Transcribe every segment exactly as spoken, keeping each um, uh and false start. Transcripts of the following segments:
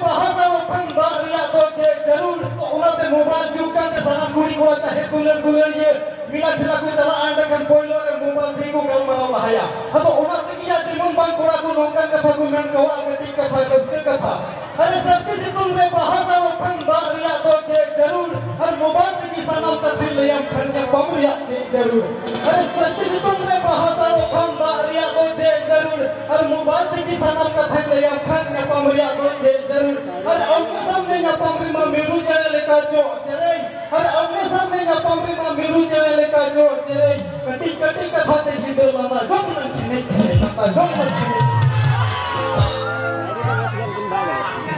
ᱵᱟᱦᱟ ᱥᱟᱶ ᱠᱷᱟᱱ ᱫᱟᱜ ᱨᱮᱭᱟᱜ ᱫᱚ ᱪᱮᱫ ᱡᱟᱹᱨᱩᱲ? ᱛᱚ ᱚᱱᱟᱛᱮ ᱢᱳᱵᱟᱭᱤᱞ ᱡᱩᱜᱽ ᱠᱟᱱᱛᱮ ᱥᱟᱱᱟᱢ ᱠᱩᱲᱤ ᱠᱚᱲᱟ ᱪᱟᱦᱮ ᱫᱩᱞᱟᱹᱲ ᱫᱩᱞᱟᱹᱲᱤᱭᱟᱹ ᱢᱮᱞᱟ ᱴᱷᱮᱞᱟ ᱠᱚ ᱪᱟᱞᱟᱜᱼᱟ, ᱮᱸᱰᱮᱠᱷᱟᱱ ᱯᱳᱭᱞᱳ ᱨᱮ ᱢᱳᱵᱟᱭᱤᱞ ᱛᱮᱜᱮ ᱠᱚ ᱜᱟᱞᱢᱟᱨᱟᱣ ᱞᱟᱦᱟᱭᱟ᱾ ᱟᱫᱚ ᱚᱱᱟ ᱛᱮᱜᱮ ᱭᱟ ᱡᱮᱢᱚᱱ ᱵᱟᱝ ᱠᱚᱲᱟ ᱠᱚ ᱱᱚᱝᱠᱟᱱ ᱠᱟᱛᱷᱟ ᱠᱚ ᱢᱮᱱ ᱠᱟᱣᱟ, ᱠᱟᱹᱴᱤᱡ ᱠᱟᱛᱷᱟ, ᱨᱟᱹᱥᱠᱟᱹ ᱠᱟᱛᱷᱟ᱾ ᱟᱨᱮ ᱥᱟᱹᱨᱫᱤ ᱥᱤᱛᱩᱝ ᱨᱮ ᱵᱟᱦᱟ ᱥᱟᱶ ᱠᱷᱟᱱ ᱫᱟᱜ ᱨᱮᱭᱟᱜ ᱫᱚ ᱪᱮᱫ ᱡᱟᱹᱨᱩᱲ? ᱟᱨ ᱢᱳᱵᱟᱭᱤᱞ ᱛᱮᱜᱮ ᱥᱟᱱᱟᱢ ᱠᱟᱛᱷᱟᱧ ᱞᱟᱹᱭᱟᱢ ᱠᱷᱟᱱ ᱧᱟᱯᱟᱢ ᱨᱮᱭᱟᱜ ᱪᱮᱫ ᱡᱟᱹᱨᱩᱲ? ᱟᱨᱮ ᱥᱟᱹᱨᱫᱤ ᱥᱤᱛᱩᱝ ᱨᱮ ᱵᱟᱦᱟ ᱥᱟᱶ ᱠᱷᱟᱱ ᱫᱟᱜ ᱨᱮᱭᱟᱜ ᱫᱚ ᱪᱮᱫ ᱡᱟᱹᱨᱩᱲ? ᱟᱨ ᱢᱳᱵᱟᱭᱤᱞ ᱛᱮᱜᱮ ᱥᱟᱱᱟᱢ ᱠᱟᱛᱷᱟᱧ ᱞᱟᱹᱭᱟᱢ ᱠᱷᱟᱱ ᱧᱟᱯᱟᱢ ᱨᱮᱭᱟᱜ ᱫᱚ ᱪᱮᱫ ᱡᱟᱹᱨᱩᱲ? ᱟᱨ ᱟᱢᱱᱮ ᱥᱟᱢᱱᱮ ᱧᱟᱯᱟᱢ ᱨᱮᱢᱟ ᱢᱤᱨᱩ ᱪᱮᱬᱮ ᱞᱮᱠᱟ ᱪᱚᱜ ᱪᱮᱨᱮᱡ᱾ ᱟᱨ ᱟᱢᱱᱮ ᱥᱟᱢᱱᱮ ᱧᱟᱯᱟᱢ ᱨᱮᱢᱟ ᱢᱤᱨᱩ ᱪᱮᱬᱮ ᱞᱮᱠᱟ ᱪᱚᱜ ᱪᱮᱨᱮᱡ᱾ ᱠᱟᱹᱴᱤᱡ ᱠᱟᱹᱴᱤᱡ ᱠᱟᱛᱷᱟ ᱛᱮ ᱡᱤᱸᱫᱟᱹ ᱞᱟᱸᱫᱟ ᱡᱚᱢ ᱞᱟᱹᱜᱤᱫ ᱮᱱᱮᱡ ᱠᱷᱮᱞ ᱠᱟᱛᱷᱟ ᱡᱚᱢ ᱞᱟᱹᱜᱤᱫ ᱮᱱᱮᱡ᱾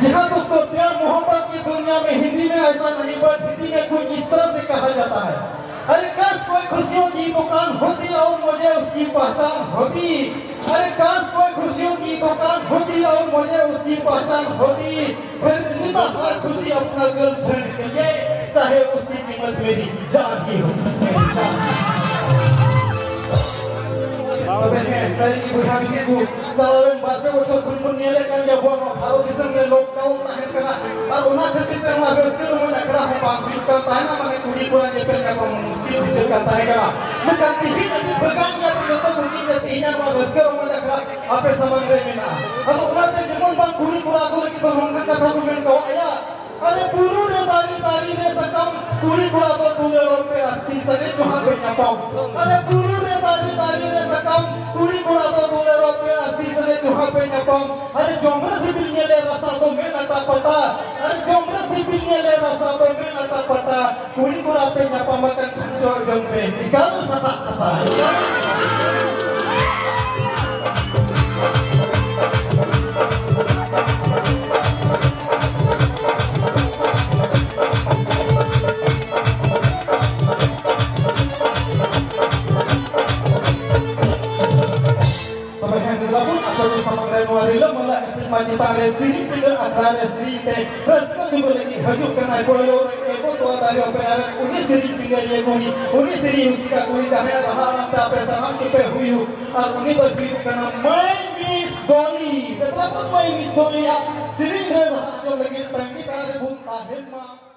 जी हाँ दोस्तों, प्यार मोहब्बत की दुनिया में हिंदी में ऐसा नहीं, but हिंदी में कुछ इस तरह से कहा जाता है। अरे काश कोई खुशियों की दुकान होती और मुझे उसकी पहचान होती। अरे काश कोई खुशियों की दुकान होती और मुझे उसकी पहचान होती। फिर देता हर खुशी अपना गर्लफ्रेंड के लिए, चाहे उसकी कीमत मेरी जान ही हो। ᱛᱚᱵᱮ ᱦᱮᱸ, ᱥᱟᱹᱨᱤ ᱜᱮ ᱵᱚᱭᱦᱟ ᱢᱤᱥᱤ ᱠᱚ, ᱪᱟᱞᱟᱣᱮᱱ ᱵᱟᱨ ᱯᱮ ᱵᱚᱪᱷᱚᱨ ᱠᱷᱚᱱ ᱵᱚᱱ ᱧᱮᱞᱮᱫ ᱠᱟᱱ ᱜᱮᱭᱟ, ᱟᱵᱚᱣᱟᱜ ᱱᱚᱣᱟ ᱵᱷᱟᱨᱚᱛ ᱫᱤᱥᱚᱢ ᱨᱮ ᱞᱚᱠᱰᱟᱣᱩᱱ ᱛᱟᱦᱮᱸ ᱠᱟᱱᱟ᱾ ᱟᱨ ᱚᱱᱟ ᱠᱷᱟᱹᱛᱤᱨ ᱛᱮ ᱱᱚᱣᱟ ᱨᱟᱹᱥᱠᱟᱹ ᱨᱚᱢᱚᱡᱽ ᱟᱠᱷᱲᱟ ᱦᱚᱸ ᱵᱟᱝ ᱦᱩᱭᱩᱜ ᱠᱟᱱ ᱛᱟᱦᱮᱱᱟ, ᱢᱟᱱᱮ ᱠᱩᱲᱤ ᱠᱚᱲᱟ ᱧᱮᱯᱮᱞ ᱧᱟᱯᱟᱢ ᱢᱩᱥᱠᱤᱞ ᱵᱩᱡᱷᱟᱹᱜ ᱠᱟᱱ ᱛᱟᱦᱮᱸ ᱠᱟᱱᱟ᱾ ᱢᱮᱱᱠᱷᱟᱱ ᱛᱤᱦᱤᱧ ᱟᱹᱰᱤ ᱵᱷᱟᱹᱜᱟᱹ ᱜᱮᱭᱟ ᱯᱮ ᱡᱚᱛᱚ ᱠᱚᱜᱮ ᱡᱮ ᱛᱤᱦᱤᱧᱟᱜ ᱱᱚᱣᱟ ᱨᱟᱹᱥᱠᱟᱹ ᱨᱚᱢᱚᱡᱽ ᱟᱠᱷᱲᱟ ᱟᱯᱮ ᱥᱟᱢᱟᱝ ᱨᱮ ᱢᱮᱱᱟᱜᱼᱟ᱾ ᱟᱫᱚ ᱚᱱᱟᱛᱮ ᱡᱮᱢᱚᱱ ᱵᱟᱝ ᱠᱩᱲᱤ ᱠᱚᱲᱟ ᱠᱚ ᱞᱟᱹᱜᱤᱫ ᱫᱚ ᱱᱚᱝᱠᱟᱱ ᱠᱟᱛᱷᱟ ᱠᱚ ᱢᱮᱱ ᱠᱟᱣᱟᱜᱼᱟ, ᱟᱨᱮ ᱵᱩᱨᱩ ᱨᱮ ᱫᱟᱨᱮ, ᱫᱟᱨᱮ ᱨᱮ ᱥᱟᱠᱟᱢ, ᱠᱩᱲᱤ ᱠᱚᱲᱟ ᱫᱚ ᱫᱩᱞᱟᱹᱲᱚᱜ ᱯᱮ ᱟᱨ ᱛᱤᱥ ᱟᱱᱤᱡ ᱡᱚᱦᱟᱨ ᱯᱮ ᱧᱟᱯᱟᱢ᱾ ᱟᱨᱮ ᱵᱩᱨᱩ ᱨᱮ ᱫᱟᱨᱮ, ᱫᱟᱨᱮ ᱨᱮ ᱥᱟᱠᱟᱢ, ᱠᱩᱲᱤ ᱠᱚᱲᱟ ᱫᱚ ᱫᱩᱞᱟᱹᱲᱚᱜ ᱯᱮ ᱟᱨ ᱛᱤᱥ ᱟᱱᱤᱡ ᱡᱚᱦᱟᱨ ᱯᱮ ᱧᱟᱯᱟᱢ᱾ ᱟᱨᱮ ᱡᱚᱢ ᱨᱮ ᱥᱤᱵᱤᱞ ᱧᱮᱞᱮ ᱨᱟᱥᱟ ᱫᱚ ᱢᱮᱫ ᱟᱴᱟ ᱯᱟᱴᱟ᱾ ᱟᱨᱮ ᱡᱚᱢ ᱨᱮ ᱥᱤᱵᱤᱞ ᱧᱮᱞᱮ ᱨᱟᱥᱟ ᱫᱚ ᱢᱮᱫ ᱟᱴᱟ ᱯᱟᱴᱟ᱾ ᱠᱩᱲᱤ ᱠᱚᱲᱟ ᱯᱮ ᱧᱟᱯᱟᱢ ᱟᱠᱟᱱ ᱠᱷᱟᱱ ᱡᱚᱜ ᱡᱚᱝ ᱯᱮ ᱮᱠᱟᱞ ᱥᱟᱯᱟᱜ ᱥᱟᱯᱟᱜ᱾ ᱛᱚᱵᱮ ᱦᱮᱸ, ᱫᱮᱞᱟ ᱵᱚᱱ ᱟᱥᱚᱞ ᱥᱟᱢᱟᱝ ᱨᱮ ᱱᱚᱣᱟ ᱨᱤᱞᱟᱹᱢᱟᱞᱟ ᱥᱴᱮᱡ ᱢᱟᱹᱡᱷᱤ ᱛᱷᱟᱱ ᱨᱮ ᱥᱮᱨᱮᱧ ᱥᱤᱸᱜᱟᱹᱲ ᱟᱠᱷᱲᱟ ᱨᱮ ᱥᱮᱨᱮᱧ ᱛᱮ ᱨᱟᱹᱥᱠᱟᱹ ᱦᱚᱪᱚ ᱠᱚ ᱞᱟᱹᱜᱤᱫ ᱦᱤᱡᱩᱜ ᱠᱟᱱᱟᱭ ᱯᱳᱭᱞᱳ ᱨᱮ ᱮᱜᱳ ᱛᱚᱣᱟ ᱫᱟᱨᱮ ᱚᱯᱮᱨᱟ ᱨᱮᱱ ᱩᱱᱤ ᱥᱮᱨᱮᱧ ᱥᱤᱸᱜᱟᱹᱲᱤᱭᱟᱹ ᱠᱩᱲᱤ, ᱩᱱᱤ ᱥᱮᱨᱮᱧ ᱨᱩᱥᱤᱠᱟ ᱠᱩᱲᱤ, ᱡᱟᱦᱟᱸᱭᱟᱜ ᱨᱟᱦᱟ ᱟᱲᱟᱝ ᱛᱮ ᱟᱯᱮ ᱥᱟᱱᱟᱢ ᱠᱚᱯᱮ ᱦᱩᱭᱩᱜ, ᱟᱨ ᱩᱱᱤ ᱫᱚᱭ ᱦᱩᱭᱩᱜ ᱠᱟᱱᱟ My Miss ᱠᱚᱞᱤ, ᱫᱮᱞᱟ ᱵᱚᱱ ᱢᱟᱹᱭ ᱢᱤᱥ ᱠᱚᱞᱤᱭᱟ, ᱥᱮᱨᱮᱧ ᱨᱮ ᱵᱟᱦᱟ ᱟᱸᱡᱚᱢ ᱞᱟᱹᱜᱤᱫ ᱛᱟᱺᱜᱤ ᱛᱟᱲᱟᱜ ᱨᱮᱵᱚᱱ ᱛᱟᱦᱮᱱ ᱢᱟ᱾